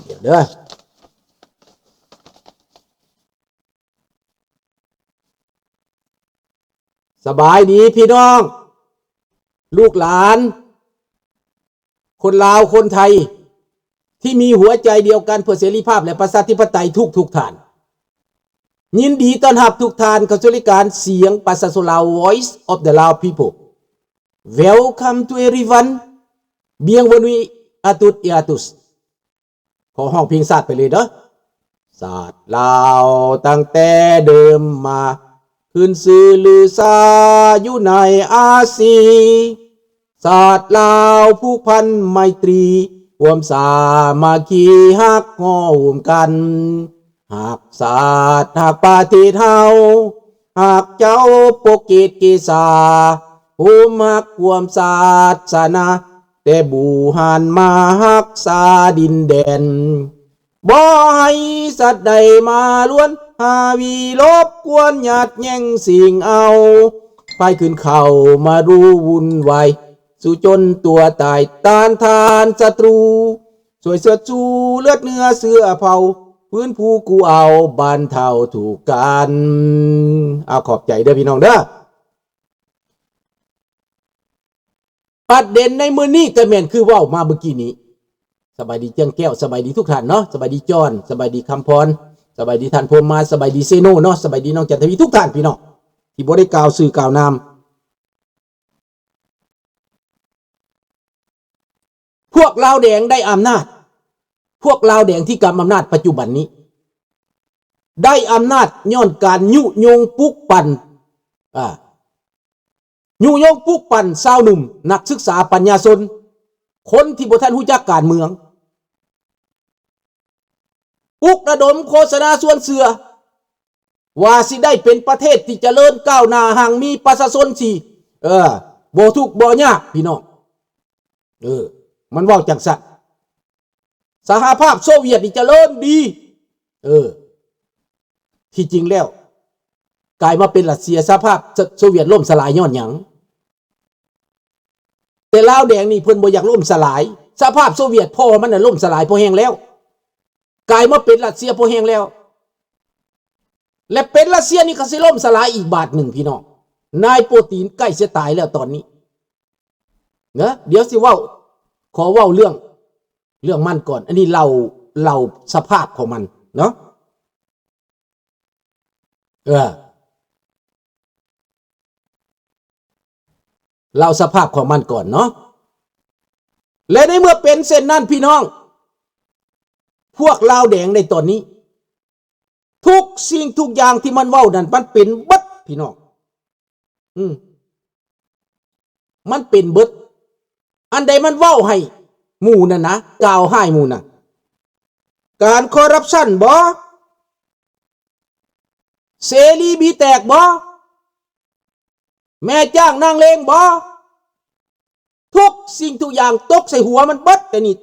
ດຽວເດີ. ສະບາຍດີພີ່ນ້ອງ ລູກຫຼານ ຄົນລາວຄົນໄທ ທີ່ມີຫົວໃຈດຽວກັນເພື່ອເສລີພາບ ແລະ ປະຊາທິປະໄຕທຸກໆທ່ານ. ຍິນດີຕ້ອນຮັບທຸກທ່ານເຂົ້າສູ່ລາຍການສຽງປະຊາຊົນລາວ Voice of the Lao People. Welcome to everyone. Bienvenue à toutes et à tous. ຂໍຮ້ອງເພງຊາດໄປເລີຍເດີ. ຊາດລາວຕັ້ງແຕ່ເດີມມາ ຂຶ້ນຊື່ລືຊາຢູ່ໃນອາຊີ. ຊາດລາວຜູກພັນໄມຕີ ຮ່ວມສາມັກຄີຮັກຮ່ວມກັນ. ຮັກຊາດຮັກປະເທດເຮົາ ຮັກເຈົ້າປົກເກດເກສາ ໂຮມຮັກຮ່ວມສາສະໜາ ແຕ່ບູຮານມາຮັກສາດິນແດນ. ບໍ່ໃຫ້ສັດໃດມາລວນ ຫາວີລົບກວນ ຍາດແຍ່ງຊິງເອົາ ພາຍຄືນເຂົ້າມາຮູ້ວຸ່ນວາຍ ສູ້ຈົນຕົວຕາຍ ຕ້ານທານສັດຕູ ຊ່ວຍເຊີດຊູເລືອດເນື້ອເຊື້ອເຜົ່າ ຟື້ນຟູກູ້ເອົາບັນເທົາທຸກກັນ. ເອົາ ຂອບໃຈເດີພີ່ນ້ອງເດີ. ປະເດັນໃນມື້ນີ້ກໍແມ່ນຄືເວົ້າມາເມື່ອກີ້ນີ້. ສະບາຍດີເຈືອງແກ້ວ ສະບາຍດີທຸກທ່ານເນາະ ສະບາຍດີຈອນ ສະບາຍດີຄຳພອນ ສະບາຍດີທ່ານພົມມາ ສະບາຍດີເຊໂນເນາະ ສະບາຍດີນ້ອງຈັນທະວີ ທຸກທ່ານພີ່ນ້ອງ ທີ່ບໍ່ໄດ້ກ່າວຊື່ກ່າວນາມ. ພວກລາວແດງໄດ້ອຳນາດ ພວກລາວແດງທີ່ກຳອຳນາດປັດຈຸບັນນີ້ ໄດ້ອຳນາດຍ້ອນການຍຸຍົງປຸກປັ່ນ ອາ ຍຸຍົງປຸກປັ່ນຊາວໜຸ່ມ ນັກສຶກສາ ປັນຍາຊົນ ຄົນທີ່ບໍ່ທັນຮູ້ຈັກການເມືອງ ປຸກລະດົມໂຄສະນາຊວນເຊື່ອ ວ່າຊິໄດ້ເປັນປະເທດທີ່ຈະເລີນກ້າວໜ້າຮັ່ງມີ ປະຊາຊົນຊິ ເອີ ບໍ່ທຸກບໍ່ຍາກພີ່ນ້ອງ. ເອີ ມັນເວົ້າຈັ່ງຊັ້ນ ສະຫະພາບໂຊວຽດນີ້ຈະເລີນດີ. ເອີ ທີ່ຈິງແລ້ວ ກາຍມາເປັນຣັດເຊຍ ສະຫະພາບໂຊວຽດລົ້ມສະຫຼາຍຍ້ອນຫຍັງ? ແຕ່ລາວແດງນີ້ເພິ່ນບໍ່ຢາກລົ້ມສະຫຼາຍ ສະຫະພາບໂຊວຽດພໍ່ມັນນະລົ້ມສະຫຼາຍພໍແຮງແລ້ວ ກາຍມາເປັນຣັດເຊຍພໍແຮງແລ້ວ ແລະ ເປັນຣັດເຊຍນີ້ກໍຊິລົ້ມສະຫຼາຍອີກບາດໜຶ່ງພີ່ນ້ອງ. ນາຍໂປຕີນໃກ້ຊິຕາຍແລ້ວຕອນນີ້ເນາະ. ດຽວຊິເວົ້າ ຂໍເວົ້າເລື່ອງ ເລື່ອງມັນກ່ອນ ອັນນີ້ເລົ່າ ເລົ່າສະພາບຂອງມັນເນາະ. ເອີ ເລົ່າສະພາບຂອງມັນກ່ອນເນາະ ແລະ ໃນເມື່ອເປັນເຊັ່ນນັ້ນພີ່ນ້ອງ ພວກລາວແດງໃນຕອນນີ້ ທຸກສິ່ງທຸກຢ່າງທີ່ມັນເວົ້ານັ້ນ ມັນເປັນເບິດພີ່ນ້ອງ. ອືມ ມັນເປັນເບິດ ອັນໃດມັນເວົ້າໃຫ້ໝູ່ນັ້ນນະ ກ່າວຮ້າຍໝູ່ນະ ການຄໍຣັບຊັນບໍ? ເສລີບີແຕກບໍ? ແມ່ຈ້າງນາງເລງບໍ? ທຸກສິ່ງທຸກຢ່າງຕົກໃສ່ຫົວມັນເບິດ ແຕ່ນີ້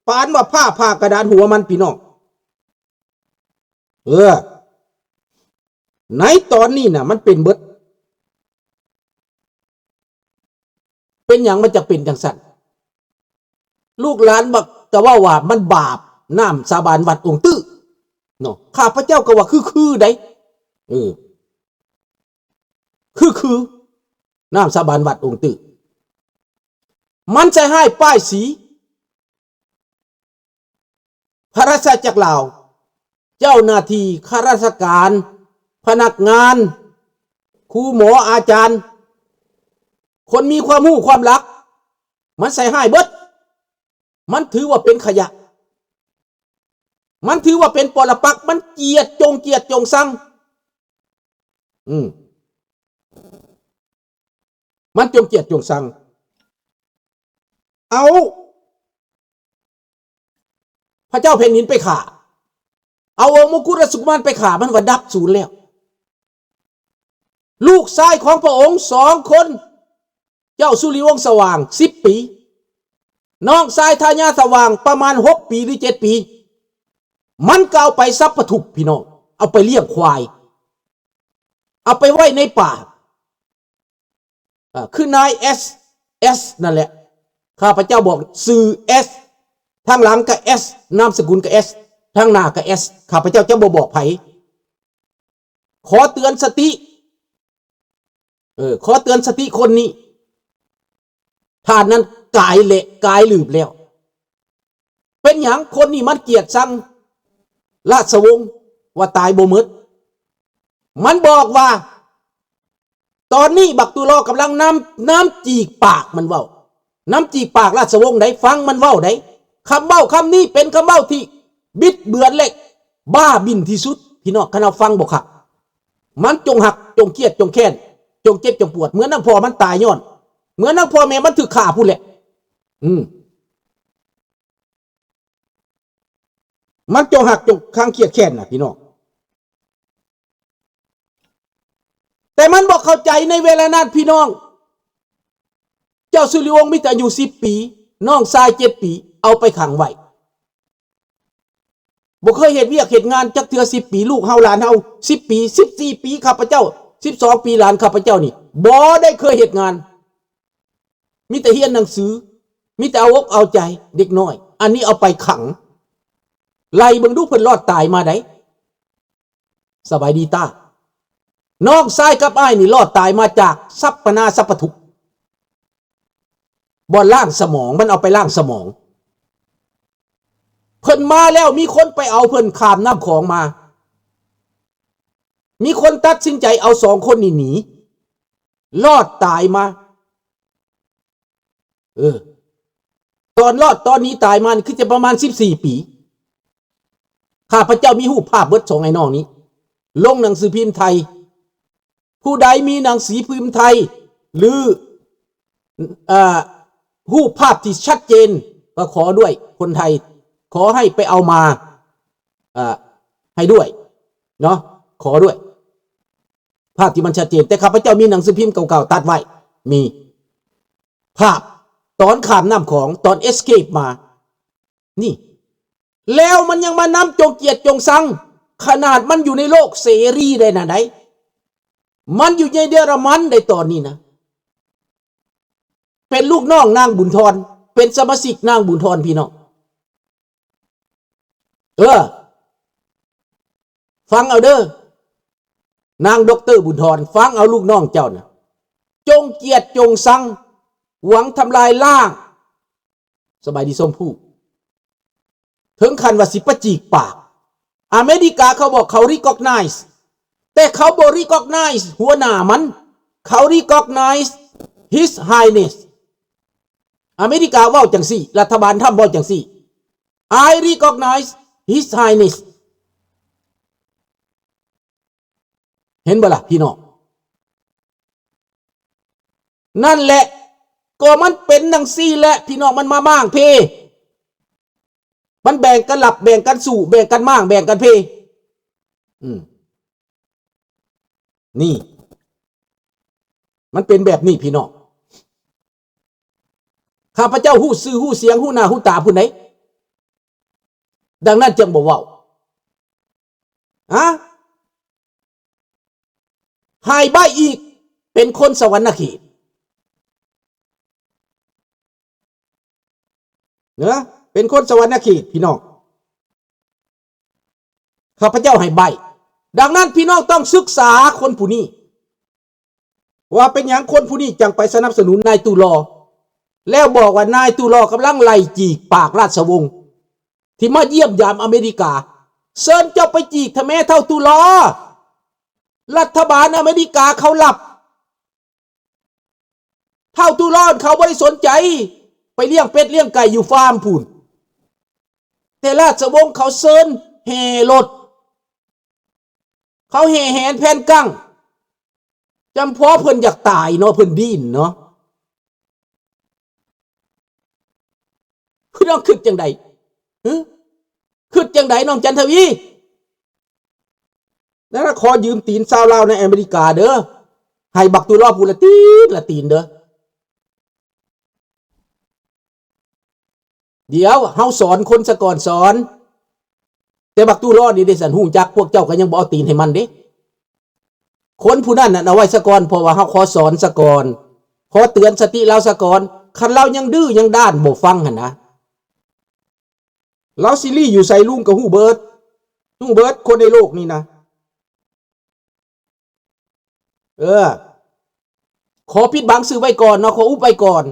ປານວ່າຟ້າຜ່າກະດານຫົວມັນ ພີ່ນ້ອງ. ເອີ ໃນຕອນນີ້ນະ ມັນເປັນເບິດ. ເປັນຫຍັງມັນຈະເປັນຈັ່ງຊັ້ນ? ລູກຫຼານບັກກະເວົ້າວ່າມັນບາບ ນ້ຳສາບານວັດອົງຕື້ເນາະ. ຂ້າພະເຈົ້າກໍວ່າຄືໆໃດ໋ ເອີ ຄືໆ ນ້ຳສາບານວັດອົງຕື້. ມັນໃສ່ຮ້າຍປ້າຍສີ ພະລາຊະອານາຈັກລາວ, ເຈົ້າໜ້າທີ່, ຂ້າລາຊະການ, ພະນັກງານ, ຄູໝໍ, ອາຈານ, ຄົນມີຄວາມຮູ້ຄວາມລັກ, ມັນໃສ່ຮ້າຍເບິດ. ມັນຖືວ່າເປັນຂະຫຍະ. ມັນຖືວ່າເປັນປໍລະປັກ. ມັນກຽດຈົງ, ກຽດຈົງຊັງ. ອືມ. ມັນຈົງກຽດຈົງຊັງ. ເອົາ ພະເຈົ້າແຜ່ນດິນໄປຂ້າ, ເອົາອົງມົງຄຸດລາຊະກຸມານໄປຂ້າ, ມັນວ່າດັບສູນແລ້ວ. ລູກຊາຍຂອງພະອົງສອງຄົນ, ເຈົ້າສຸລິວົງສະຫວ່າງສິບປີ, ນ້ອງຊາຍທາຍາດສະຫວ່າງປະມານຫົກປີ ຫຼື ເຈັດປີ, ມັນກໍເອົາໄປສັບປະທຸບ, ພີ່ນ້ອງ, ເອົາໄປລ້ຽງຄວາຍ, ເອົາໄປໄວ້ໃນປ່າ. ເອີ ຄືນາຍ ເອສ ເອສ ນັ້ນແຫຼະ. ຂ້າພະເຈົ້າບອກຊື່ ເອສ ທາງຫຼັງກໍ S ນາມສະກຸນກໍ S ທາງໜ້າກໍ S ຂ້າພະເຈົ້າຈະບໍ່ບອກໃຜ. ຂໍເຕືອນສະຕິ ເອີ ຂໍເຕືອນສະຕິຄົນນີ້. ທ່ານນັ້ນກາຍແຫຼະ ກາຍລືບແລ້ວ. ເປັນຫຍັງຄົນນີ້ມັນກຽດຊັງລາຊະວົງ ວ່າຕາຍບໍ່ໝົດ? ມັນບອກວ່າ ຕອນນີ້ບັກຕຸລໍກຳລັງນຳ ນຳຈີກປາກມັນເວົ້າ ນຳຈີກປາກລາຊະວົງໃດ໋ ຟັງມັນເວົ້າໃດ໋. ຄຳເວົ້າຄຳນີ້ເປັນຄຳເວົ້າທີ່ບິດເບືອນ ແລະ ບ້າບິນທີ່ສຸດ. ພີ່ນ້ອງ ຄັນເຮົາຟັງບໍ່ຄັກ ມັນຈົ່ງຮັກ ຈົ່ງຄຽດ ຈົ່ງແຄ້ນ ຈົ່ງເຈັບ ຈົ່ງປວດ ເໝືອນນາງພໍ່ມັນຕາຍຍ້ອນ ເໝືອນນາງພໍ່ແມ່ມັນຖືກຂ້າພຸ້ນແຫຼະ. ອືມ ມັນຈົ່ງຮັກ ຈົ່ງຄັງຄຽດແຄ້ນນະ ພີ່ນ້ອງ. ແຕ່ມັນບໍ່ເຂົ້າໃຈໃນເວລານັ້ນ ພີ່ນ້ອງ. ເຈົ້າສຸລິວົງມີແຕ່ອາຍຸສິບປີ ນ້ອງຊາຍເຈັດປີ ເອົາໄປຂັງໄວ້. ບໍ່ເຄີຍເຮັດວຽກເຮັດງານຈັກເທື່ອສິບປີ. ລູກເຮົາ ຫຼານເຮົາສິບປີ ສິບສີ່ປີ ຂ້າພະເຈົ້າສິບສອງປີ ຫຼານຂ້າພະເຈົ້ານີ້ບໍ່ໄດ້ເຄີຍເຮັດງານ ມີແຕ່ຮຽນໜັງສື ມີແຕ່ເອົາອົກເອົາໃຈເດັກນ້ອຍ. ອັນນີ້ເອົາໄປຂັງ ໄລ່ເບິ່ງດູ ເພິ່ນລອດຕາຍມາໃດ໋. ສະບາຍດີຕາ ນ້ອງຊາຍກັບອ້າຍນີ້ລອດຕາຍມາຈາກສັບປະນາສັບປະທຸກ ບ່ອນລ້າງສະໝອງ ມັນເອົາໄປລ້າງສະໝອງ. ເພິ່ນມາແລ້ວ ມີຄົນໄປເອົາເພິ່ນຂ້າມນ້ຳຂອງມາ ມີຄົນຕັດສິນໃຈເອົາສອງຄົນນີ້ໜີ ລອດຕາຍມາ. ເອີ ຕອນລອດ ຕອນໜີຕາຍມານີ້ ຄືຈະປະມານສິບສີ່ປີ. ຂ້າພະເຈົ້າມີຮູບພາບເບິດ ສອງອ້າຍນ້ອງນີ້ ລົງໜັງສືພິມໄທ. ຜູ້ໃດມີໜັງສືພິມໄທ ຫຼື ເອີ ຮູບພາບທີ່ຊັດເຈນ ກໍຂໍດ້ວຍຄົນໄທ ຂໍໃຫ້ໄປເອົາມາ ເອີ ໃຫ້ດ້ວຍເນາະ ຂໍດ້ວຍ ພາບທີ່ມັນຊັດເຈນ. ແຕ່ຂ້າພະເຈົ້າມີໜັງສືພິມເກົ່າໆຕັດໄວ້ ມີພາບຕອນຂ້າມນ້ຳຂອງ ຕອນເອສເຄບມາ ນີ້ ແລ້ວມັນຍັງມານຳຈົ່ງກຽດຈົ່ງຊັງ ຂະໜາດມັນຢູ່ໃນໂລກເສລີໄດ້ນະໃດ໋ ມັນຢູ່ໃນເຢຍລະມັນໄດ້ຕອນນີ້ນະ ເປັນລູກນ້ອງນາງບຸນທອນ ເປັນສະມາຊິກນາງບຸນທອນ ພີ່ນ້ອງ. ເອີ ຟັງເອົາເດີ ນາງດັອກເຕີບຸນທອນ ຟັງເອົາ ລູກນ້ອງເຈົ້ານະ ຈົ່ງກຽດຈົ່ງຊັງ ຫວັງທຳລາຍລ້າງ ສະບາຍດີຊົມພູ ເຖິງຂັ້ນວ່າຊິປະຈີກປາກ. ອາເມລິກາເຂົາບອກເຂົາ recognize ແຕ່ເຂົາບໍ່ recognize ຫົວໜ້າມັນ ເຂົາ recognize His Highness. ອາເມລິກາເວົ້າຈັ່ງຊີ້ ລັດຖະບານທຳເວົ້າຈັ່ງຊີ້ I recognize His Highness. ເຫັນບໍ່ລະພີ່ນ້ອງ? ນັ້ນແຫຼະ ກໍມັນເປັນຈັ່ງຊີ້ແຫຼະພີ່ນ້ອງ ມັນມາມ້າງເພ ມັນແບ່ງກັນຫຼັບ ແບ່ງກັນສູ້ ແບ່ງກັນມ້າງ ແບ່ງກັນເພ. ອືມ ນີ້ ມັນເປັນແບບນີ້ພີ່ນ້ອງ. ຂ້າພະເຈົ້າຮູ້ຊື່ຮູ້ສຽງ ຮູ້ໜ້າຮູ້ຕາພຸ້ນໃດ໋ ດັ່ງນັ້ນຈຶ່ງບໍ່ເວົ້າ. ຮະ? ໃຫ້ໃບ້ອີກ ເປັນຄົນສະຫວັນນະເຂດ ເນາະ ເປັນຄົນສະຫວັນນະເຂດ ພີ່ນ້ອງ. ຂ້າພະເຈົ້າໃຫ້ໃບ້. ດັ່ງນັ້ນ ພີ່ນ້ອງຕ້ອງສຶກສາຄົນຜູ້ນີ້ ວ່າເປັນຫຍັງຄົນຜູ້ນີ້ຈັ່ງໄປສະໜັບສະໜູນນາຍຕູລໍ ແລ້ວບອກວ່ານາຍຕູລໍກຳລັງໄລ່ຈີກປາກລາຊະວົງທີ່ມາຢ້ຽມຢາມອາເມລິກາ. ເຊີນເຈົ້າໄປຈີກທຳແມ ທ້າວຕູລໍ. ລັດຖະບານອາເມລິກາເຂົາລັບ. ທ້າວຕູລໍເຂົາບໍ່ໄດ້ສົນໃຈ ໄປລ້ຽງເປັດລ້ຽງໄກ່ຢູ່ຟາມພຸ້ນ. ແຕ່ລາຊະວົງເຂົາເຊີນແຫ່ລົດ ເຂົາແຫ່ແຫນແຜ່ນກັ້ງ ຈຳເພາະເພິ່ນຢາກຕາຍເນາະ ເພິ່ນດີ້ນເນາະ. ພີ່ນ້ອງຄິດຈັ່ງໃດ? ຮຶ? ຄິດຈັ່ງໃດ ນ້ອງຈັນທະວີ? ນັ້ນ ຂໍຢືມຕີນຊາວລາວໃນອາເມລິກາເດີ ໃຫ້ບັກຕູລໍຜູ້ລະຕີນລະຕີນເດີ. ດຽວເຮົາສອນຄົນສາກ່ອນ ສອນ. ແຕ່ບັກຕູລໍນີ້ເດຊັ້ນ ຮູ້ຈັກ ພວກເຈົ້າກໍຍັງບໍ່ເອົາຕີນໃຫ້ມັນເດ້. ຄົນຜູ້ນັ້ນນັ້ນເອົາໄວ້ສາກ່ອນ ເພາະວ່າເຮົາຂໍສອນສາກ່ອນ ຂໍເຕືອນສະຕິລາວສາກ່ອນ. ຄັນລາວຍັງດື້ຍັງດ້ານບໍ່ຟັງຫັ້ນນະ ລາວຊິລີ້ຢູ່ໃສ ລຸງກໍຮູ້ເບິດ, ຮູ້ເບິດຄົນໃນໂລກນີ້ນະ. ເອີ ຂໍປິດບັງຊື່ໄວ້ກ່ອນເນາະ, ຂໍອຸບໄວ້ກ່ອນ.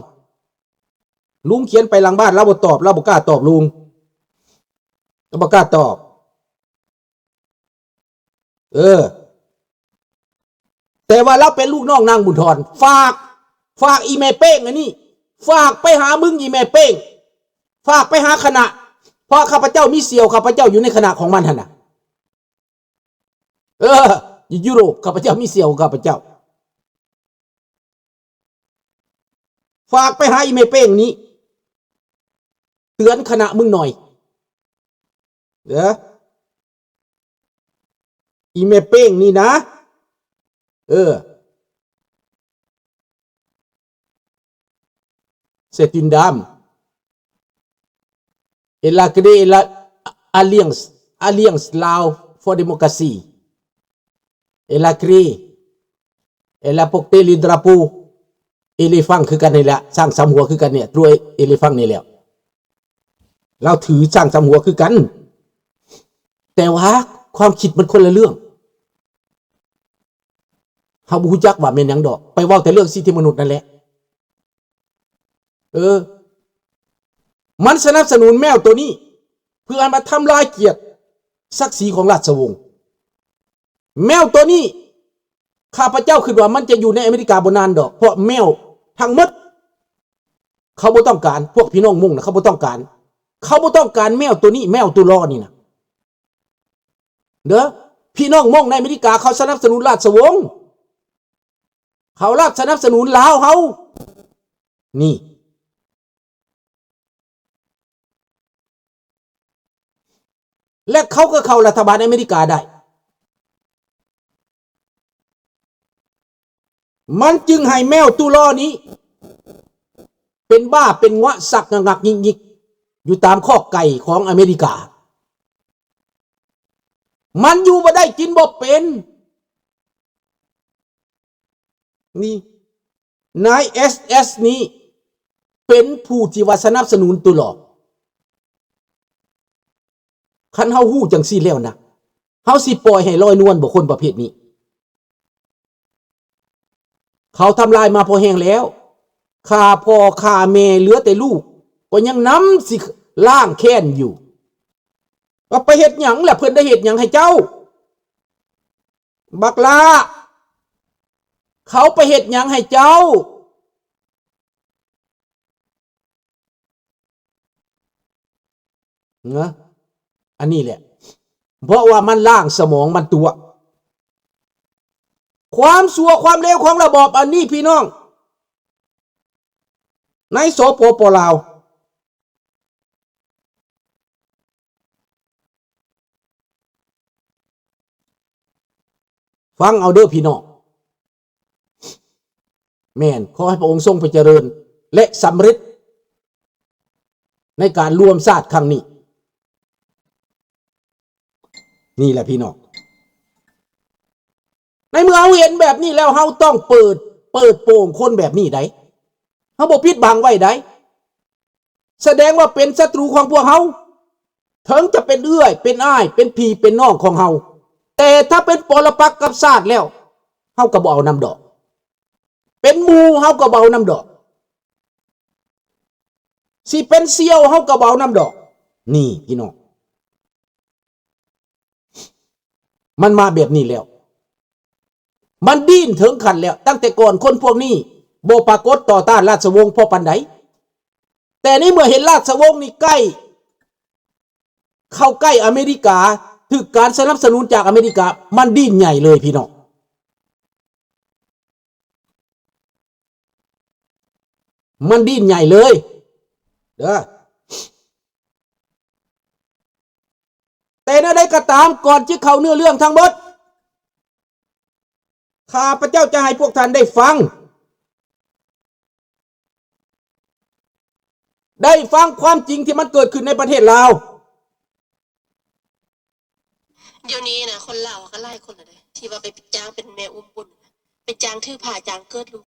ລຸງຂຽນໄປຫຼັງບ້ານ, ລາວບໍ່ຕອບ, ລາວບໍ່ກ້າຕອບລຸງ, ລາວບໍ່ກ້າຕອບ. ເອີ ແຕ່ວ່າລາວເປັນລູກນ້ອງນາງບຸນທອນ. ຝາກ, ຝາກອີ່ແມ່ເປ້ງອັນນີ້, ຝາກໄປຫາມຶງອີ່ແມ່ເປ້ງ, ຝາກໄປຫາຄະນະ, ເພາະຂ້າພະເຈົ້າມີສ່ຽວຂ້າພະເຈົ້າຢູ່ໃນຄະນະຂອງມັນຫັ້ນນະ. ເອີ ຢູ່ຢູໂຣບ ຂ້າພະເຈົ້າມີສ່ຽວຂອງຂ້າພະເຈົ້າ. ຝາກໄປຫາອີ່ແມ່ເປ້ງນີ້, ເຕືອນຄະນະມຶງໜ່ອຍເດີ. ອີ່ແມ່ເປ້ງນີ້ນະ, ເອີ C'est une dame. Elle a créé la Alliance, Alliance Lao for Democracy. Elle a créé, elle a porté le drapeau éléphant ຄືກັນນີ້ແຫຼະ, ຊ້າງສາມຫົວຄືກັນນີ້, trois éléphants ນີ້ແຫຼະ. ລາວຖືຊ້າງສາມຫົວຄືກັນ, ແຕ່ວ່າຄວາມຄິດມັນຄົນລະເລື່ອງ. ເຮົາບໍ່ຮູ້ຈັກວ່າແມ່ນຫຍັງດອກ, ໄປເວົ້າແຕ່ເລື່ອງສິດທິມະນຸດນັ້ນແຫຼະ. ເອີ ມັນສະໜັບສະໜູນແມວໂຕນີ້ ເພື່ອໃຫ້ມາທຳລາຍກຽດສັກສີຂອງລາຊະວົງ. ແມວໂຕນີ້ ຂ້າພະເຈົ້າຄິດວ່າມັນຈະຢູ່ໃນອາເມລິກາບໍ່ນານດອກ, ເພາະແມວທັງໝົດເຂົາບໍ່ຕ້ອງການ, ພວກພີ່ນ້ອງມົ້ງນະ ເຂົາບໍ່ຕ້ອງການ, ເຂົາບໍ່ຕ້ອງການແມວໂຕນີ້, ແມວໂຕລໍນີ້ນະ. ເດີ ພີ່ນ້ອງມົ້ງໃນອາເມລິກາ ເຂົາສະໜັບສະໜູນລາຊະວົງ, ເຂົາລັດສະໜັບສະໜູນລາວເຮົານີ້, ແລະ ເຂົາກໍເຂົ້າລັດຖະບານອາເມລິກາໄດ້. ມັນຈຶ່ງໃຫ້ແມວໂຕລໍນີ້ເປັນບ້າເປັນງວະ ຊັກງະງັກຍິກຍິກຢູ່ຕາມຄອກໄກ່ຂອງອາເມລິກາ. ມັນຢູ່ບໍ່ໄດ້ກິນບໍ່ເປັນ. ນີ້ ນາຍເອສເອສນີ້ເປັນຜູ້ທີ່ວ່າສະໜັບສະໜູນໂຕລໍ. ຄັນເຮົາຮູ້ຈັ່ງຊີ້ແລ້ວນະ, ເຮົາຊິປ່ອຍໃຫ້ລອຍນວນບໍ່ ຄົນປະເພດນີ້? ເຂົາທຳລາຍມາພໍແຮງແລ້ວ, ຂ້າພໍ່ຂ້າແມ່ເຫຼືອແຕ່ລູກ ກໍຍັງນຳຊິລ້າງແຄ້ນຢູ່. ວ່າໄປເຮັດຫຍັງລະ? ເພິ່ນໄດ້ເຮັດຫຍັງໃຫ້ເຈົ້າ? ບັກຫຼ້າ, ເຂົາໄປເຮັດຫຍັງໃຫ້ເຈົ້າ? ນະ ອັນນີ້ແຫຼະ, ເພາະວ່າມັນລ້າງສະໝອງມັນຕົວະ. ຄວາມຊົ່ວຄວາມເລວຂອງລະບອບອັນນີ້ ພີ່ນ້ອງ, ໃນ ສປປ ລາວ. ຟັງເອົາເດີພີ່ນ້ອງ. ແມ່ນ, ຂໍໃຫ້ພະອົງຊົງໄປຈະເລີນ ແລະ ສຳເລັດໃນການລວມຊາດຄັ້ງນີ້. ນີ້ແຫຼະພີ່ນ້ອງ, ໃນເມື່ອເຮົາເຫັນແບບນີ້ແລ້ວ ເຮົາຕ້ອງເປີດ, ເປີດໂປງຄົນແບບນີ້ໄດ໋, ເຮົາບໍ່ປິດບັງໄວ້ໄດ໋. ສະແດງວ່າເປັນສັດຕູຂອງພວກເຮົາ, ເຖິງຈະເປັນເອື້ອຍ ເປັນອ້າຍ ເປັນພີ່ເປັນນ້ອງຂອງເຮົາ, ແຕ່ຖ້າເປັນປໍລະປັກກັບຊາດແລ້ວ ເຮົາກໍບໍ່ເອົານຳດອກ. ເປັນໝູ່ເຮົາກໍບໍ່ເອົານຳດອກ, ຊິເປັນສ່ຽວເຮົາກໍບໍ່ເອົານຳດອກ. ນີ້ພີ່ນ້ອງ, ມັນມາແບບນີ້ແລ້ວ, ມັນດີ້ນເຖິງຂັ້ນແລ້ວ. ຕັ້ງແຕ່ກ່ອນຄົນພວກນີ້ບໍ່ປາກົດຕໍ່ຕ້ານລາຊະວົງພໍປານໃດ, ແຕ່ໃນເມື່ອເຫັນລາຊະວົງນີ້ໃກ້ ເຂົ້າໃກ້ອາເມລິກາ, ຖືກການສະໜັບສະໜູນຈາກອາເມລິກາ, ມັນດີ້ນໃຫຍ່ເລີຍພີ່ນ້ອງ, ມັນດີ້ນໃຫຍ່ເລີຍເດີ. ແຕ່ແນວໃດກໍຕາມ, ກ່ອນຈະເຂົ້າເນື້ອເລື່ອງທັງໝົດ, ຂ້າພະເຈົ້າຈະໃຫ້ພວກທ່ານໄດ້ຟັງ, ໄດ້ຟັງຄວາມຈິງທີ່ມັນເກີດຂຶ້ນໃນປະເທດລາວ. ດຽວນີ້ນະ ຄົນລາວກໍຫຼາຍຄົນແລ້ວເດ້ ທີ່ວ່າໄປຈ້າງເປັນແມ່ອຸ້ມບຸນ, ໄປຈ້າງຖືພາ ຈ້າງເກີດລູກ.